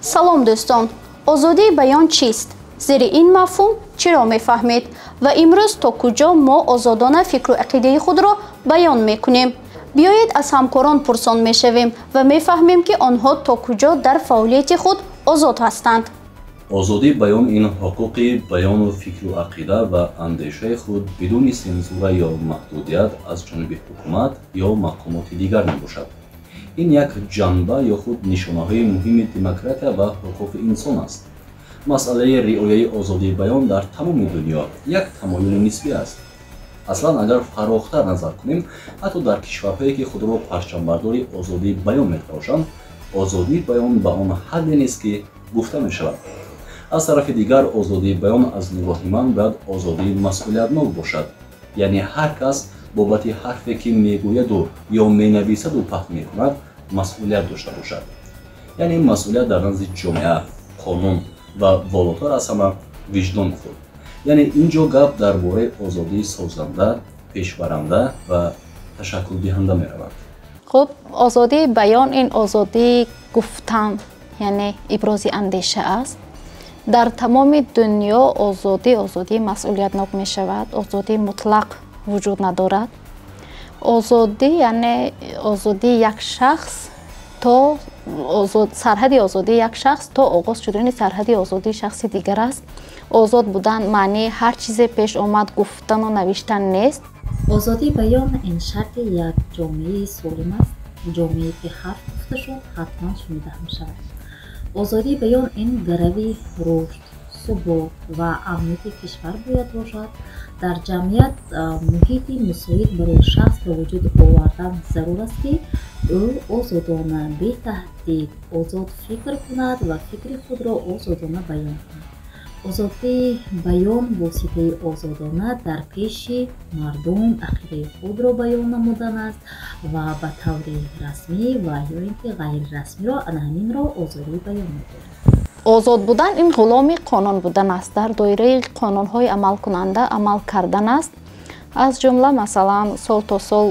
Салом дӯстон! Озодии баён чист? Зери ин мафҳум чиро мефаҳмед? Ва имрӯз то куҷо мо озодона фикру ақидаи худро баён мекунем? Биёед аз ҳамкорон пурсон мешавем ва мефаҳмем, ки онҳо то куҷо дар фаъолияти худ озод ҳастанд. Озодии баён ин ҳуқуқи баёну фикру ақида ва андешаи худ бидуни сензура ё маҳдудият аз ҷониби ҳукумат ё мақомоти дигар мебошад. Ин як ҷанба ё худ нишонаҳои муҳими демократия ва ҳуқуқи инсон аст. Масъалаи риояи озодии баён дар тамоми дунё як тамоюли нисбӣ аст. Аслан, агар фарохтар назар кунем, ҳатто дар кишварҳое, ки худро парчамбардори озодии баён метарошанд, озодии баён ба он ҳадде нест, ки гуфта мешавад. Аз тарафи дигар, озодии баён аз нигоҳи ман бояд озодии масъулиятнок бошад, яъне ҳар кас бобати ҳарфе, ки мегӯяду ё менависаду паҳн мекунад, масъулият дошта бошад, яъне масъулият дар назди ҷомеа, қонун ва волотар аз ҳама виҷдони худ. Яъне ин ҷо гап дар бораи озодии созанда, пешбаранда ва ташаккулдиҳанда меравад. Хуб, озодии баён ин озодии гуфтан, яъне ибрози андеша аст. Дар тамоми дунё озодӣ озодии масъулиятнок мешавад, озодии мутлақ вуҷуд надорад. Озодӣ, яъне озодии як шахс то сарҳади озодии як шахс то оғоз шудани сарҳади озодии шахси дигар аст. Озод будан маънии ҳар чизе пеш омад гуфтану навиштан нест. Озодии баён ин шарти як ҷомеаи солим аст. Ҷомеае, ки ҳарф гуфта шуд, ҳатман шунида мешавад. Озодии баён ин гарави рушд, субот ва амнияти кишвар бояд бошад. Дар ҷамъият муҳити мусоид барои шахс ба вуҷуд овардан зарур аст, ки ӯ озодона, бетаҳдид, озод фикр кунад ва фикри худро озодона баён кунад. Озодии баён воситаи озодона дар пеши мардум ақидаи худро баён намудан аст ва ба таври расмӣ ва ё ин ки ғайрирасмиро ана ҳаминро озодии баён мегӯянд. Озод будан ин ғуломи қонун будан аст, дар доираи қонунҳои амалкунанда амал кардан аст. Аз ҷумла, масалан, сол то сол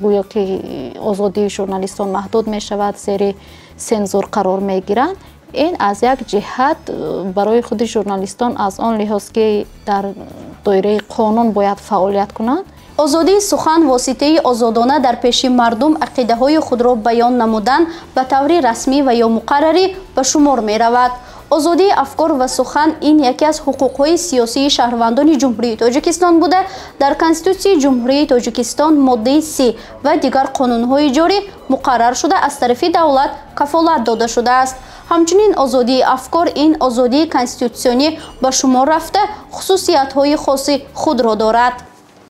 гӯё ки озодии журналистон маҳдуд мешавад, зери сензур қарор мегиранд. Ин аз як ҷиҳат барои худи журналистон, аз он лиҳоз ки дар доираи қонун бояд фаъолият кунанд. Озодии сухан воситаи озодона дар пеши мардум ақидаҳои худро баён намудан ба таври расмӣ ва ё муқаррарӣ ба шумор меравад. Озодии афкор ва сухан ин яке аз ҳуқуқҳои сиёсии шаҳрвандони Ҷумҳурии Тоҷикистон буда, дар Конститутсияи Ҷумҳурии Тоҷикистон моддаи 30 ва дигар қонунҳои ҷорӣ муқаррар шуда, аз тарафи давлат кафолат дода шудааст. Ҳамчунин озодии афкор ин озодии конститутсионӣ ба шумор рафта, хусусиятҳои хоси худро дорад.